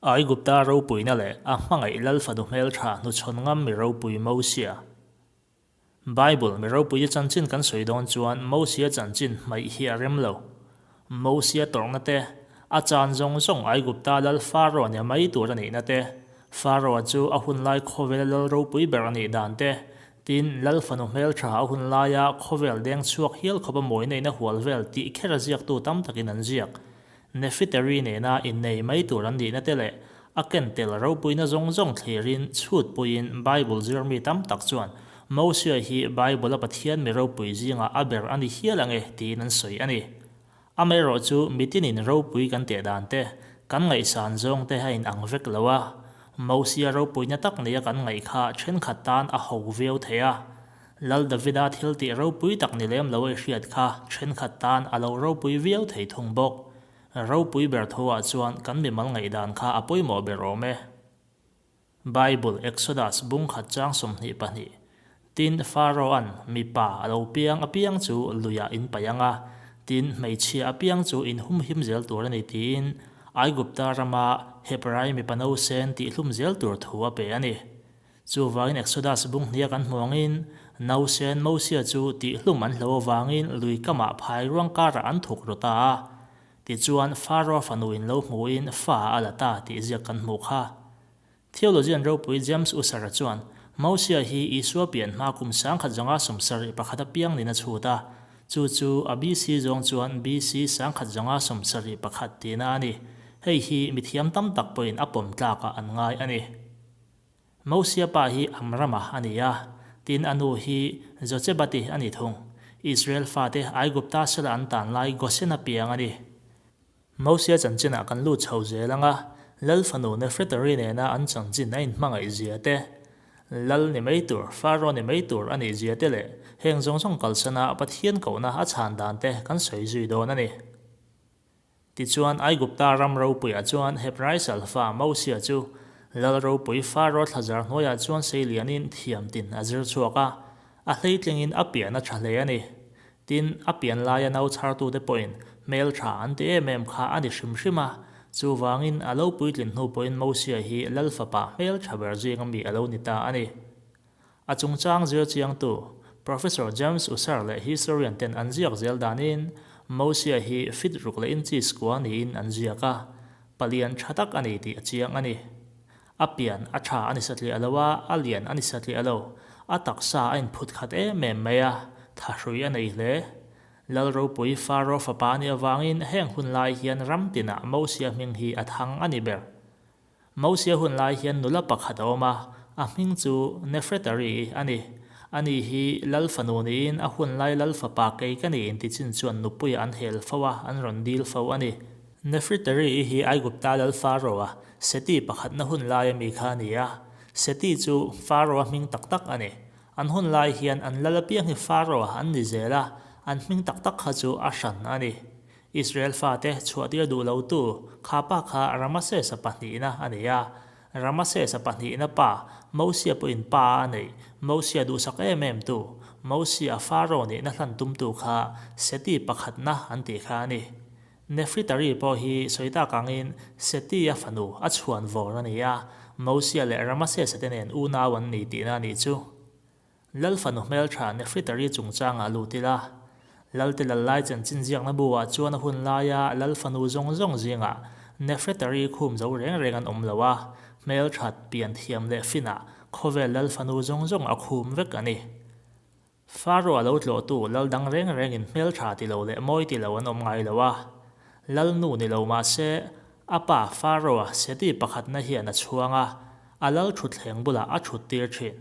Aigupta ropuina leh a hmangaih lal fanu hmeltha hnuchhawn ngam mi ropui Mosia. Bible mi ropuite chanchin kan sawi dawn chuan Mosia chanchin hmaih hi a rem lo. Mosia tawrhna te, a chan zawng zawng Aigupta lal Pharaoh nia mai tur a nihna te, Pharaoh chu a hunlai khawvela lal ropui ber a nih dan te, tin, lal fanu hmeltha a hunlaia khawvel deng chhuak hial khawpa mawina in a hual vel tih kher a ziaktu tam takin an ziak. Nefitari nena innei mai tur an nihna te leh a ken tel ropuina zawng zawng thlirin chhut puiin Bible zir mi tam tak chuan Mosia hi Bible-a Pathian mi ropui zingah a ber a ni hial ang e tiin an sawi a ni. Amaherawh chu mitinin ropui kan teh dan te, kan ngaihsan zawng te a inang vek lo a, Mosia ropuina tak neia kan ngaih kha thenkhat tan a ho viau thei a. Lal Davida thil tih ropui tak ni lem lo i hriat kha thenkhat tan a lo ropui viau thei thung bawk. Ropui ber tho ah chuan kan mimal ngaihdan kha a pawimawh ber awm e. Bible, Exodus bung khat chang 22 Tin, Pharaoh-a'n mipa a lo piang apiang chu luiah in paih ang a, tin, hmeichhia apiang chu in humhim zel tur a ni tiin Aigupta rama Hebrai mipa nausen tihhlum zel tur thu a pe a ni. Chuvangin Exodus bung hnia kan hmu angin, nausen Mosia chu tihhlum an hlo avangin lui kamah phai ruang karah an thuk ru ta a. Tichuan, Pharaoh fanuin lo hmuin fa a la ta tih ziak kan hmuh kha. Theologian ropui James Ussher-a chuan, Mosia hi Isua pian hma kum 1971 a piang niin a chhut a, chu chu a BC zawng chuan BC 1971 tihna a ni. Hei hi mithiam tam tak pawhin a pawm tlakah an ngai a ni. Mosia pa hi Amrama a ni a, tin a nu hi Jochebati a ni thung. Israel fate Aigupta sela an tan lai Gosena piang a ni. Mosia chanchinah kan lut chho zel ang a, Lal fanu Nefretari nena an chanchin a inhmangaih zia te, Lal ni mai tur, Pharaoh ni mai tur a nih zia te leh heng zawng zawng kalsana Pathian kohna a chhan dan te kan sawi zui dawn a ni. Tichuan, Aigupta ram ropuiah chuan Hebrai salfa Mosia chu lal ropui Pharaoh thlazar hnuaiah chuan seilianin thiam tin a zir chhuak a, a hleitlingin a pian a tha hle a ni. Tin, a pian laia nau chhartute pawhin hmel tha an ti em em kha a ni hrim hrim a, chuvangin a lo puitlin hnu pawhin Mosia hi lal fapa hmel tha ber zinga mi a lo ni ta a ni. A chungchang zir chiangtu Professor James Ussher leh historian ten an ziak zel danin Mosia hi fit ruk leh inchi skua niin an ziak a, palian tha tak a ni tih a chiang a ni. A pian a tha a ni satliah lo a, a lian a ni satliah lo, a taksa a inphut khat em em mai a, thahrui a nei hle. Lal ropui Pharaoh fapa a nih avangin heng hun lai hian ram tinah Mosia hming hi a thang a ni ber. Mosia hun lai hian nula pakhat a awm a, a hming chu Nefretari a ni. Ani hi lal fanu niin a hun lai lal fapa kei ka ni inti chin chuan nupuia an hel fo a, an rawn dil fo a ni. Nefretari hi Aigupta lal Pharaoh-a Seti pakhatna hun laia mi kha a ni a, Seti chu Pharaoh-a hming tak tak a ni. An hun lai hian an lal apiang hi Pharaoh-a an ni zel a, an hming tak tak kha chu a hran a ni. Israel fate chhuahtir duh lotu kha pa kha Ramasesa pahnihna a ni a. Ramasesa pahnihna pa, Mosia pawhin pa a neih, Mosia duhsak em em tu, Mosia Pharaoh nihna hlan tumtu kha Seti pakhatna an tih kha a ni. Nefritari pawh hi sawi tak angin Seti-a fanu a chhuan vawr a ni a, Mosia leh Ramasesa te nen unau an ni tihna a nih chu. Lal fanu hmeltha Nefritari chungchangah lut ila, Lalte lal lai chanchin ziakna bu-ah chuan a hun laia lal fanu zawng zawng zingah Nefritari khum zo reng reng an awm lo a, hmelthat, pianthiam leh finah khawvel lal fanu zawng zawng a khum vek a ni. Pharaoh a lo tlawhtu lal dang reng rengin hmeltha ti lo leh mawi ti lo an awm ngai lo a, lal nu ni lo mah se a pa Pharaoh-a Seti pakhatna hian a chhuang a, a lal thutthleng bulah a thut tir thin.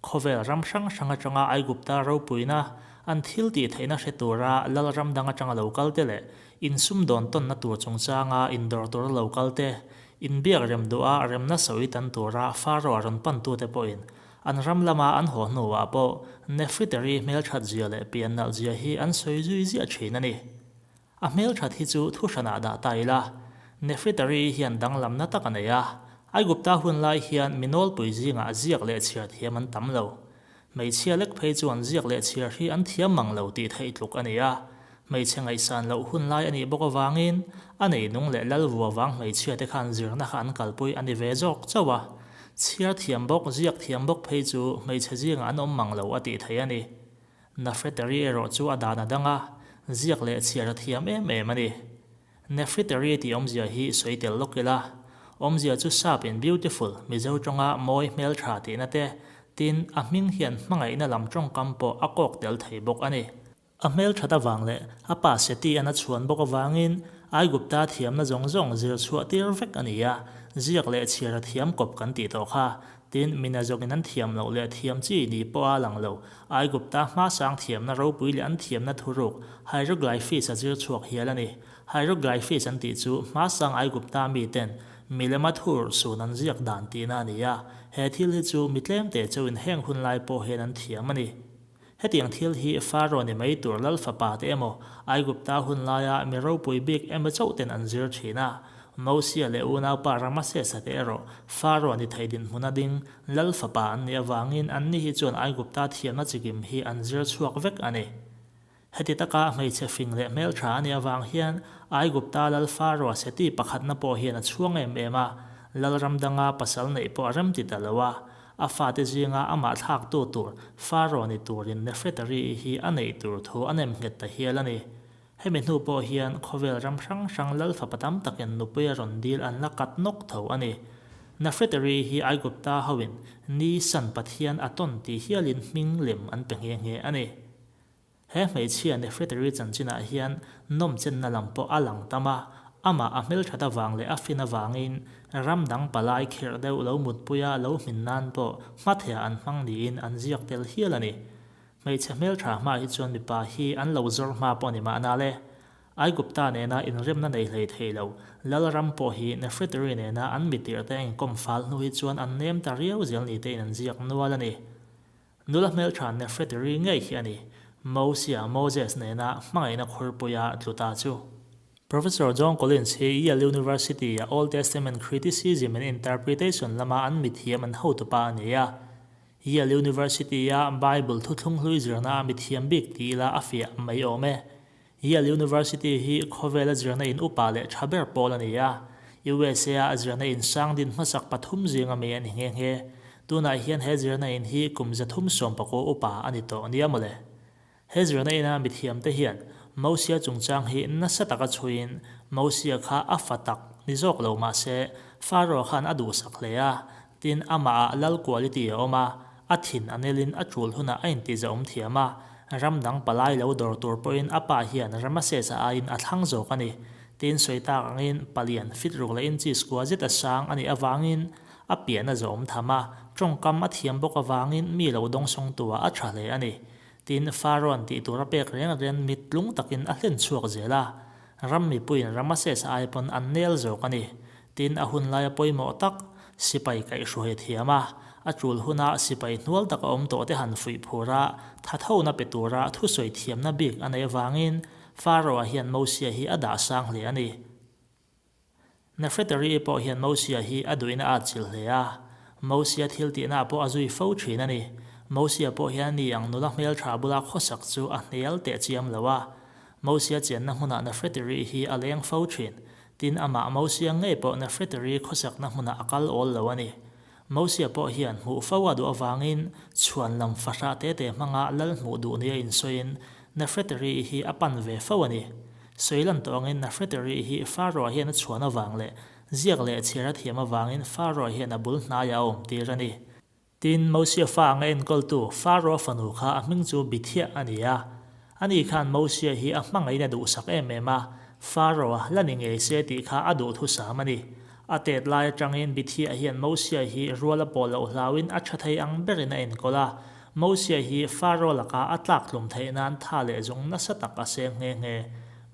Khawvel ram hrang hrang atanga Aigupta ropuina an thil tih theihna hre tura lal ram dang atanga lo kal te leh insumdawn tawnna tur chungchanga indawr tura lo kal te, inbiak rem duha remna sawi tan tura Pharaoh-a rawn pantute pawhin an ram lama an haw hnuah pawh Nefritari hmelthat zia leh pian nalh zia hi an sawi zui ziah thin a ni. A hmelthat hi chu thu hranah dah ta ila, Nefritari hian danglamna tak a nei a, Aigupta hun lai hian mi nawlpui zingah ziak leh chhiar thiam an tam lo. Hmeichhia lek phei chuan ziak leh chhiar hi an thiam mang lo tih theih tluk a ni a. Hmeichhe ngaihsan loh hun lai a nih bawk avangin a neinung leh lal vua vang hmeichhia te khan zirna kha an kalpui a ni ve zawk chauh a. Chhiar thiam bawk, ziak thiam bawk phei chu hmeichhe zingah an awm mang lo a tih theih a ni. Nafretari erawh chu a dan a dang a, ziak leh chhiar a thiam em em a ni. Nefritari tih awmzia hi sawi tel lawk ila, awmzia chu sap in beautiful, Mizo tawnga mawi hmeltha tihna te, tin a hming hian hmangaihna lam tawngkam pawh a kawk tel thei bawk a ni. A hmelthat avang leh a pa Seti an a chhuan bawk avangin Aigupta thiamna zawng zawng zir chhuah tir vek a ni a, ziak leh chhiar a thiam kawp kan tih tawh kha, tin mina zawngin an thiam loh leh thiam chi ni pawh a lang lo, Aigupta hmasang thiamna ropui leh an thiamna thuruk hieroglyphs a zir chhuak hial a ni. Hieroglyphs an tih chu hmasang Aigupta miten milema thur sun an ziak dan tihna a ni a, he thil hi chu mi tlemte chauhin heng hun lai pawh hian an thiam a ni. Hetiang thil hi Pharaoh ni mai tur lal fapa te emaw, Aigupta hun laia mi ropui bik emaw chauh ten an zir thin a. Mosia leh unaupa Ramasesa te erawh Pharaoh ni thei dinhmuna ding lal fapa an nih avangin anni hi chuan Aigupta thiamna chikim hi an zir chhuak vek a ni. Heti taka hmeichhe fing leh hmeltha a nih avang hian Aigupta lal Pharaoh Seti pakhatna pawh hian a chhuang em em a, lal ram danga pasal neih pawh a remti ta lo a. A fate zinga amah thlaktu tur Pharaoh ni turin Nefretari-i hi a neih tur thu a nem nghet ta hial a ni. Hemi hnu pawh hian khawvel ram hrang hrang lal fapa tam takin nupui a rawn dil an la kat nawk tho a ni. Nefretari hi Aigupta hoin Ni San Pathian a tawn tih hialin hming lem an pe nghe nghe a ni. He hmeichhia Nefretari chanchinah hian nawmchenna lam pawh a lang tam a, amah a hmelthat avang leh a fin avangin ram dang palai khirh deuh lo mutpuia lo hmin nan pawh hmathehah an hmang niin an ziak tel hial a ni. Hmeichhe hmeltha hma hi chuan mipa hi an lo zawr hma pawh a ni mahna le. Aigupta nena inremna nei hlei thei lo Lalram pawh hi Nefretari nena an mitirhte a inkawm fal hnu hi chuan an nem ta riau zel ni tein an ziak nual a ni. Nula hmeltha Nefretiri ngei hi a ni, Mosia, Moses, nena hmangaihna khurpuia tlu ta chu. Professor John Collins hi Yale University-a Old Testament Criticism and Interpretation lama an mithiam an hotupa a ni a. Yale University-a Bible thuthlung hlui zirna a mithiam bik ti ila a fiah mai awm e. Yale University hi khawvela zirna in upa leh tha ber pawl a ni a, USA-a zirna in sang din hmasak pathum zinga mi a ni nghe nghe. Tunah hian he zirna in hi kum 310 upa a ni tawh nia mawle. He zirna ina mithiamte hian Mosia chungchang hi nasa taka chhuiin Mosia kha a fa tak ni zawk lo mah se Pharaoh khan a duhsak hle a, Tin, amahah lal quality a awm a, a thin a nelin a tul hunah a intihzahawm thiam a, ram dang palai lo dawr tur pawhin a pa hian Ramasesa aiin a thlang zawk a ni. Tin, sawi tak angin palian fit ruk leh inchi skua zet a sang a nih avangin a pian a zawhawm tham a, tawngkam a thiam bawk avangin mi lo dawngsawngtuah a tha hle a ni. Tin, Pharaoh-a'n tih tur a pek reng reng mit tlung takin a hlen chhuak zel a, ram mipuiin Ramasesa ai pawn an nel zawk a ni. Tin, a hun laia pawimawh tak, sipai kaihhruai thiam a, a tul huna sipai hnual taka awm tawh te han fuih phur a, thathona pe tura thusawi thiamna bik a neih avangin Pharaoh-a hian Mosia hi a dah sang hle a ni. Nefretari-i pawh hian Mosia hi a duhin a atchilh hle a, Mosia thil tihnaah pawh a zui fo thin a ni. Mosia pawh hian ani ang nula hmeltha bula khawsak chu a hnial teh chiam lo a, Mosia chenna hmunah Nefretari-i hi a leng fo thin. Tin, amah Mosia ngei pawh Nefretari khawsakna hmunah a kal awl lo a ni. Mosia pawh hian hmuh fo a duh avangin chhuan lam fahrah te te hmanga lal hmuh duh nia insawiin Nefretari hi a pan ve fo a ni. Sawi lan tawh angin Nefretari hi Pharaoh hian a chhuan avang leh ziak leh chhiar a thiam avangin Pharaoh hian a bul hnaiah a awmtir a ni. Tin, Mosia fa anga enkawltu Pharaoh fanu kha a hming chu Bithiah a ni a. Ani khan Mosia hi a hmangaihna duhsak em em a, Pharaoh-a la ni ngei se tih kha a duhthusam a ni. A tet lai atangin Bithiah hian Mosia hi rual a pawh loh hlauin a tha thei ang berin a enkawl a. Mosia hi Pharaoh laka a tlak tlum theih nan tha leh zawng nasa tak a seng nghe nghe.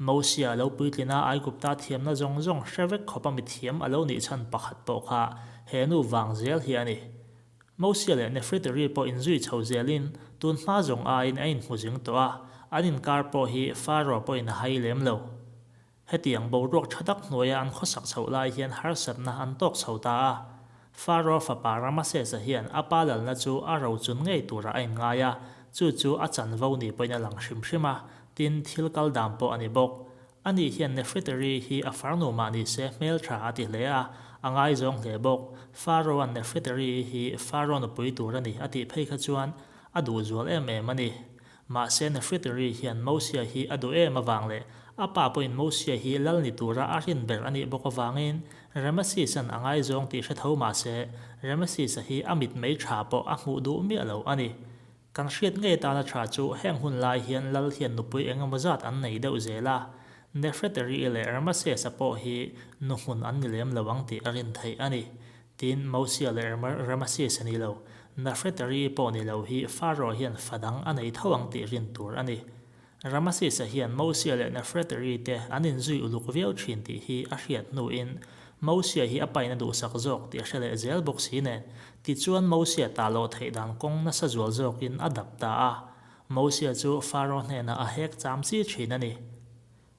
Mosia a lo puitlin a, Aigupta thiamna zawng zawng hre vek khawpa mithiam a lo nih chhan pakhat pawh kha he nu vang zel hi a ni. Mosia leh Nefritari pawh inzui chho zelin tun hma zawng aiin a inhmu zing tawh a, an inkar pawh hi Pharaoh pawhin a hai lem lo. Hetiang boruak tha tak hnuaia an khawsak chhoh lai hian harsatna an tawk chho ta a. Pharaoh fapa Ramasesa hian a pa lalna chu a rochun ngei turah a inngai a, chu chu a chanvo ni pawhin a lang hrim hrim a. Tin, thil kal dan pawh a ni bawk. Ani hian Nefritari hi a farnu mah ni se hmeltha a ti hle a, a ngaizawng hle bawk. Pharaoh-a'n Nefritari hi Pharaoh nupui tur a ni a tih phei kha chuan a duh zual em em a ni. Mahse Nefritari hian Mosia hi a duh em avang leh a pa pawhin Mosia hi lal ni tura a rin ber a nih bawk avangin Rameses-a'n a ngaizawng tih hre tho mahse Rameses-a hi a mitmei tha pawh a hmuh duh miah lo a ni. Kan hriat ngei tana tha chu heng hun lai hian lal hian nupui eng emaw zat an nei deuh zel a, Nefretari leh Ramasesa pawh hi nu hmun an ni lem lo ang tih a rin theih a ni. Tin, Mosia leh Ramasesa ni lo, Nefretari pawh ni lo hi Pharaoh hian fa dang a nei tho ang tih rin tur a ni. Ramasesa hian Mosia leh Nefretari te an inzui uluk viau thin tih hi a hriat hnuin Mosia hi a pain a duhsak zawk tih a hre leh zel bawk si nen, tichuan Mosia ta loh theih dan kawng nasa zual zawkin a dap ta a. Mosia chu Pharaoh hnenah a hek cham chi thin a ni.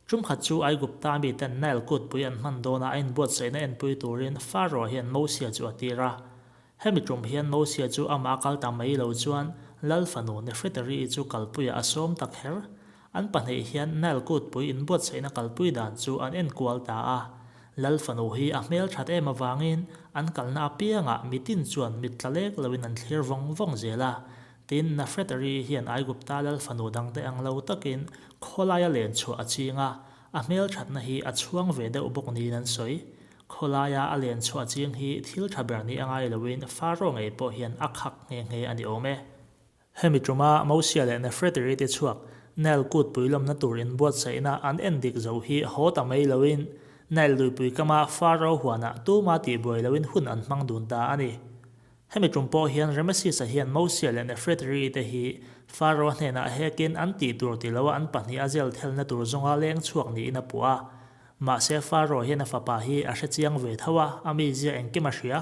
Tumkhat chu Aigupta miten Nile kutpui an hman dawna a inbuatsaihna enpui turin Pharaoh hian Mosia chu a tir a. Hemi tum hian Mosia chu amah kal ta mai lo chuan Lal fanu Nefretari-i chu kalpuiah a sawm ta kher. An pahnih hian Nile kutpui inbuatsaihna kalpui dan chu an enkual ta a. Lal fanu hi a hmel that em avangin an kalna apiangah mitin chuan mit tla lek loin an thlir vawng vawng zel a. Tin, Nefretari-i hian Aigupta Lal fanu dangte ang lo takin khawlaia len chhuah a ching a, a hmel thatna hi a chhuang ve deuh bawk niin an sawi. Khawlaia a len chhuah ching hi thil tha ber ni a ngai loin Pharaoh ngei pawh hian a khak nghe nghe a ni awm e. Hemi tuma Mosia leh Nefretiri te chhuak Nile kutpui lawmna tur inbuatsaihna an en dik zo hi haw ta mai loin Nile luipui kama Pharaoh huanah tuma tihbuai loin hun an hmang dun ta a ni. Hemi tum pawh hian Ramesses-a hian Mosia leh Nefretiri te hi Pharaoh hnenah hekin an tih tur ti loa an pahnih a zel thelna tur zawnga leng chhuak niin a puh a. Mahse Pharaoh hian a fapa hi a hre chiang ve tho a, a mizia engkim a hria.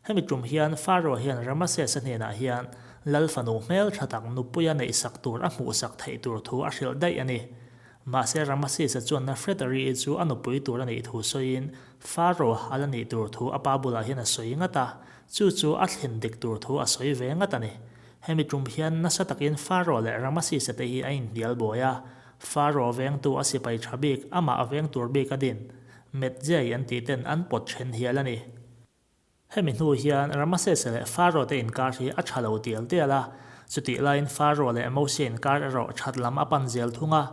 Hemi tum hian Pharaoh hian Ramesses-a hnenah hian lal fanu hmel tha tak nupuia neihsak tur a hmuhsak theih tur thu a hrilh daih a ni. Mahse Ramesses-a chuan Nefretari-i chu a nupui tur a nih thu sawiin Pharaoh a la nih tur thu a pa bulah hian a sawi ngat a, chu chu a thlen dik tur thu a sawi ve ngat a ni. Hemi tum hian nasa takin Pharaoh leh Ramesses-a te hi a inhnial buai a, Pharaoh vengtu a sipai tha bik, amah a veng tur bik a din, Medjay an tih ten an pawt then hial a ni. Hemi hnu hian Ramasese leh Pharaoh te inkar hi a tha lo tial tial a, chutih laiin Pharaoh leh Mose inkar erawh that lam a pan zel thung a.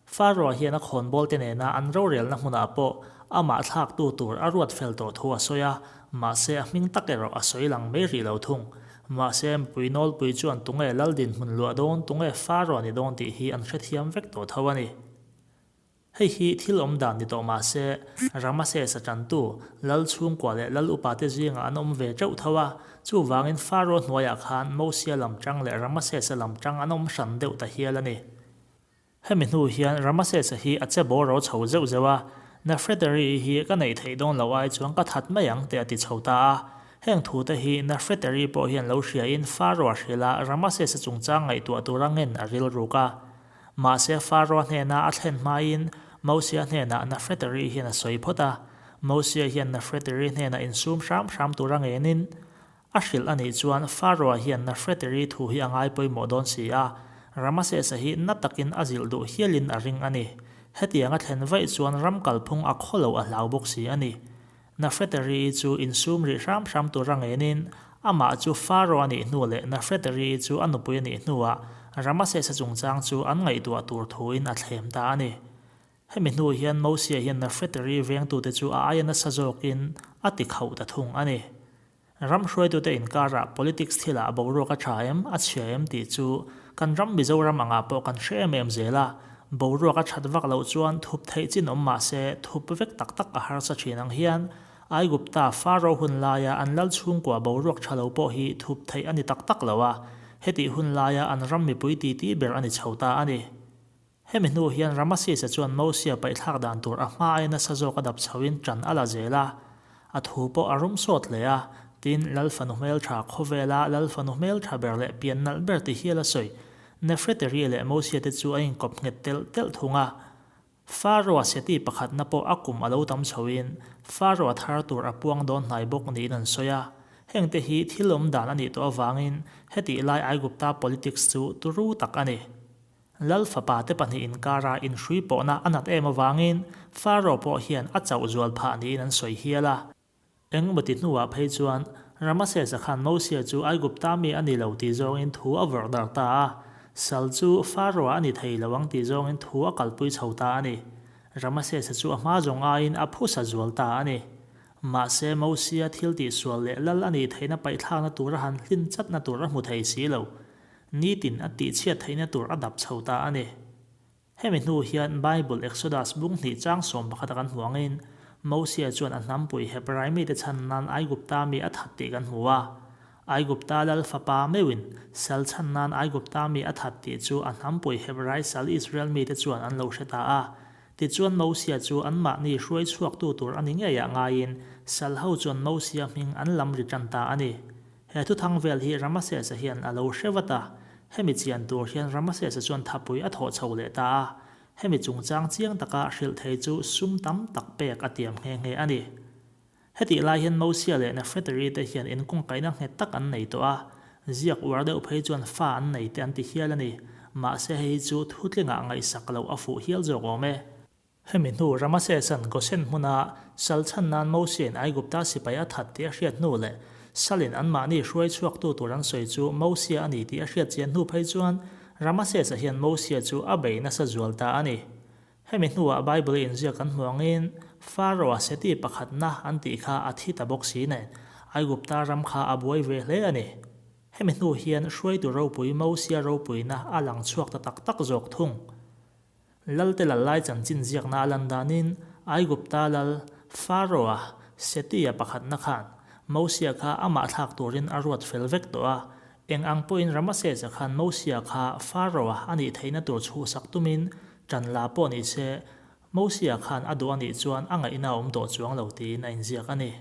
Pharaoh hian a khawnbawl te nena an rorelna hmunah pawh amah thlaktu tur a ruat fel tawh thu a sawi a, mahse a hming tak erawh a sawi lang mai rih lo thung. Mahse, mipui nawlpui chuan tunge lal dinhmun luah dawn, tunge Pharaoh ni dawn tih hi an hrethiam vek tawh tho a ni. Hei hi thil awm dan ni tawh mahse, Ramasesa tantu, lal chhungkua leh lal upate zingah an awm ve teuh tho a, chuvangin Pharaoh hnuaiah khan Mosia lam tang leh Ramasesa lam tang an awm hran deuh ta hial a ni. Hemi hnu hian Ramasesa hi a che bawraw chho zeuh zeuh a, Nefretari hi ka neih theih dawn loh ai chuan ka that mai ang tih a ti chho ta a. Heng thute hi Nefretari pawh hian lo hriain Pharaoh-a hrilh a, Ramasesa chungchang ngaihtuah tura ngen a rilruk a. Mahse Pharaoh hnena a thlen hmain Mosia hnenah Nefretari hian a sawi phawt a. Mosia hian Nefretari hnenah insum hram hram tura ngenin, A hrilh a nih chuan Pharaoh hian Nefretiri thu hi a ngai pawimawh dawn si a, Ramasesa hi na takin a zilh duh hialin a ring a ni. Hetiang a thlen vaih chuan ram kalphung a khaw lo a hlau bawk si a ni. Nefretiri chu insum rih hram hram tura ngenin, amah chu Pharaoh a nih hnu leh Nefretiri chu a nupui a nih hnuah Ramasesa chungchang chu an ngaihtuah tur thuin a thlem ta a ni. Hemi hnu hian Mosia hian Nefretiri vengtute chu a aia nasa zawkin a ti khauh ta thung a ni. Ram hruaitute inkarah politics thilah boruak a tha em, a chhia em tih chu kan ram Mizoram angah pawh kan hre em em zel a, boruak a that vak loh chuan thup theih chin awm mah se thup vek tak tak a harsa thin ang hian Aigupta Pharaoh hun laia an lal chhungkua boruak tha lo pawh hi thup theih a ni tak tak lo a, hetih hun laia an ram mipui titi ber a ni chho ta a ni. Hemi hnu hian Ramasesa chuan Mosia paihthlak dan tur a hma aia nasa zawk a dap chhoin ṭan a la zel a. A thu pawh a rum sawt hle a, tin, Lal fanu hmelṭha khawvela Lal fanu hmelṭha ber leh pian nalh ber ti hial a sawi. Nefreteri leh Mosia te chu a inkawp nghet telh telh thung a. Pharaoh-a Seti pakhatna pawh a kum a lo tam chhoin Pharaoh-a thar tur a puang dawn hnai bawk niin an sawi a. Hengte hi thil awm dan a nih tawh avangin hetih lai Aigupta politics chu turu tak a ni. Lal fapa te pahnih inkara inhrui pawhna a nat em avangin Pharaoh pawh hian a chauh zual phah niin an sawi hial a. Engemaw ti hnuah phei chuan Ramasesa khan Mosia chu Aigupta mi a ni lo tih zawngin thu a vawrh darh ta a, sal chu Pharaoh-a a ni thei lo ang tih zawngin thu a kalpui chho ta a ni. Ramasesa chu a hma zawng aiin a phusa zual ta a ni. Mahse Mosia thil tihsual leh lal a nih theihna paihthlakna tura han hlin chatna tur a hmu thei si lo. Nitin a tihchhiat theihna tur a dap chho ta a ni. Hemi hnu hian Bible Exodus bung hnih chang 11 a kan hmu angin Mosia chuan a hnampui Hebrai mite chhan nan Aigupta mi a that tih kan hmu a. Aigupta lal fapa meuhin sal chhan nan Aigupta mi a that tih chu a hnampui Hebrai sal Israel mite chuan an lo hre ta a. Tichuan Mosia chu anmahni hruai chhuaktu tur a ni ngeiah ngaiin sal ho chuan Mosia hming an lam ri tan ta a ni. He thuthang vel hi Ramasesa hian a lo hre vat a, hemi chian tur hian Ramasesa chuan thapui a thawh chho leh ta a, hemi chungchang chiang taka hrilh thei chu sum tam tak pek a tiam nghe nghe a ni. Hetih lai hian Mosia leh Nefretari te hian inkawngkaihna nghet tak an nei tawh a, ziak uar deuh phei chuan fa an nei te an ti hial a ni, mahse hei hi chu thutlingah ngaihsak loh a fuh hial zawk awm e. Hemi hnu Ramasesan Gosen hmuna sal chhan nan Mosiain Aigupta sipai a that tih a hriat hnu leh salin anmahni hruai chhuaktu tur an sawi chu Mosia a ni tih a hriat chian hnu phei chuan Ramasesa hian Mosia chu a bei nasa zual ta a ni. Hemi hnuah Bible inziak kan hmu angin Pharaoh-a Seti pakhatna an tih kha a thi ta bawk si nen Aigupta ram kha a buai ve hle a ni. Hemi hnu hian hruaitu ropui Mosia ropuina a lang chhuak ta tak tak zawk thung. Lalte lal lai chanchin ziakna a lan danin Aigupta lal Pharaoh-a Seti-a pakhatna khan Mosia kha amah thlak turin a ruat fel vek tawh a. Eng ang pawhin Ramasesa khan Mosia kha Pharaoh-a a nih theihna tur chhuhsak tumin ṭan la pawh ni se, Mosia khan a duh a nih chuan a ngaihna a awm tawh chuang lo tiin a inziak a ni.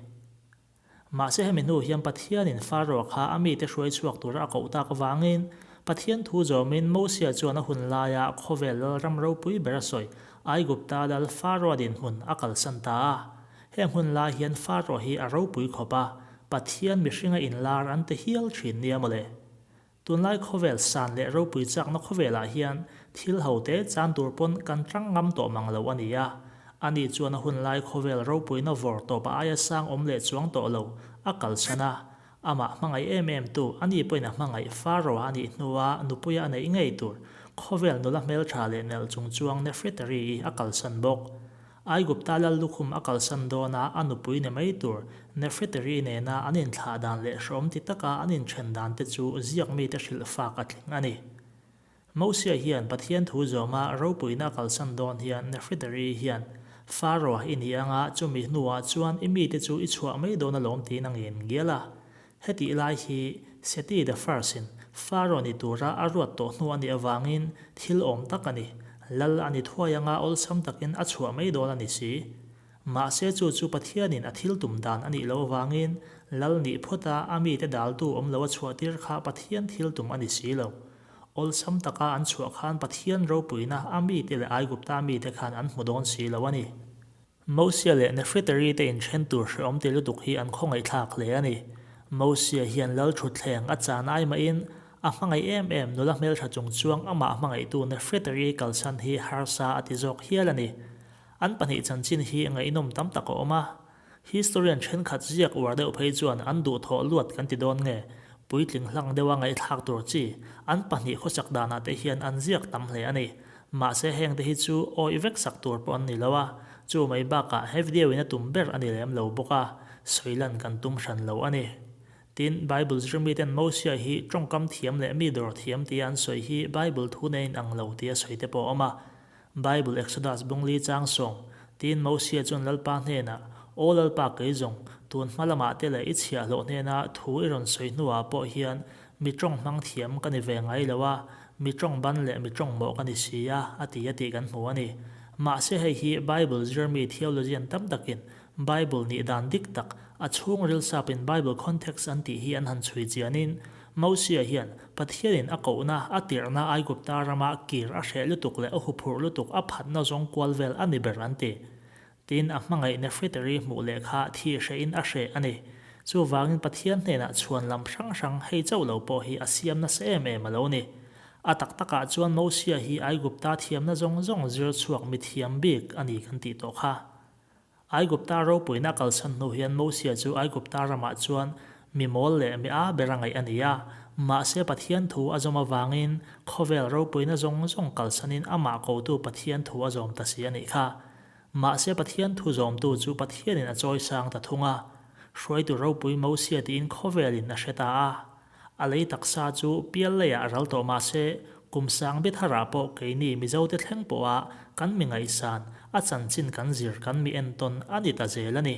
Mahse hemi hnu hian Pathianin Pharaoh kha a mite hruai chhuak tura a koh tak avangin Pathian thu zawmin Mosia chuan a hun laia khawvel lal ram ropui ber a sawi Aigupta lal Pharaoh dinhmun a kalsan ta a. Heng hun lai hian Pharaoh hi a ropui khawp a, Pathian mihringa inlar an ti hial thin nia mawle. Tunlai khawvel san leh ropui chakna khawvelah hian thil hote chan tur pawn kan tang ngam tawh mang lo a ni a. Ani chuan a hunlai khawvel ropuina vawr tawp a aia sang awm leh chuang tawh lo a kalsan a. Amah hmangaih em em tu, ani pawhin a hmangaih Pharaoh a nih hnua nupuia a neih ngei tur khawvel nula hmeltha leh nelh chung chuang Nefritari-i a kalsan bawk. Aigupta lal lukhum a kalsan dawn a, a nupui ni mai tur Nefretari nena an inthlah dan leh hrawm ti taka an inthen dan te chu ziak mite hrilh fak a tling a ni. Mosia hian Pathian thu zawma ropuina a kalsan dawn hian Nefretari hian Pharaoh i ni anga chumi hnuah chuan i mite chu i chhuah mai dawn alawm tiin a ngen ngial a. Hetih lai hi Seti the First-in Pharaoh ni tura a ruat tawh hnu a nih avangin thil awm tak a ni. Lal a ni thuai anga awlsam takin a chhuah mai dawn a ni si. Mahse chu chu Pathianin a thil tum dan a nih loh avangin Lal nih phawta a mite daltu awm lo a chhuahtir kha Pathian thil tum a ni si lo. Awlsam taka an chhuah khan Pathian ropuina a mite leh Aigupta mite khan an hmu dawn si lo a ni. Mosia leh Nefretari te inthen tur hrehawm ti lutuk hi an khawngaihthlak hle a ni. Mosia hian lal thutthleng a chan ai mahin a hmangaih em em nula hmeltha chung chuang amah hmangaihtu Nefretari kalsan hi harsa a ti zawk hial a ni. An pahnih chanchin hi ngaihnawm tam tak a awm a. Historian thenkhat ziak uar deuh phei chuan an duhthawh luat kan ti dawn nge, puitling hlang deuha ngaihthlak tur chi an pahnih khawsak danah te hian an ziak tam hle a ni. Mahse hengte hi chu awih vek sak tur pawh an ni lo a, chu mai bakah he video in a tum ber a ni lem lo bawk a, sawi lan kan tum hran lo a ni. Tin, Bible zirmiten Mosia hi tawngkam thiam leh mi dawr thiam tia an sawi hi Bible thu nen inang lo tia sawi te pawh a awm a. Bible Exodus bungli chang sawm, tiin Mosia chuan Lalpa hnenah, Aw Lalpa kei zawng, tun hma lamah te leh i chhiahhlawh hnena thu i rawn sawi hnuah pawh hian mi tawng hmang thiam ka ni ve ngai lo a, mi tawng ban leh mi tawng mawh ka ni si a, a ti a tih kan hmu a ni. Mahse hei hi Bible zirmi theologian tam takin Bible nih dan dik tak, a chhung ril sapin Bible context an tih hi an han chhui chianin Mosia hian Pathianin a kohna, a tirhna Aigupta rama kir a hreh lutuk leh a huphurh lutuk a phatna zawng kual vel a ni ber an ti. Tin, a hmangaih Nefritari hmuh leh kha thi hrehin a hreh a ni. Chuvangin Pathian hnenah chhuan lam hrang hrang hei chauh lo pawh hi a siam nasa em em a lo ni. A tak takah chuan Mosia hi Aigupta thiamna zawng zawng zir chhuak mi thiam bik a ni kan tih tawh kha. Aigupta ropuina a kalsan hnu hian Mosia chu Aigupta ramah chuan mi mawl leh mi â ber a ngaih a ni a, mahse Pathian thu a zawm avangin khawvel ropuina zawng zawng kalsanin amah kotu Pathian thu a zawm ta si a nih kha. Mahse Pathian thu zawmtu chu Pathianin a chawi sang ta thung a, hruaitu ropui Mosia tiin khawvelin a hre ta a. A lei taksa chu pial leiah a ral tawh mahse kum sang bi tharah pawh keini Mizote thleng pawha kan mi ngaihsan, a chanchin kan zir kan mi entawn a ni ta zel a ni.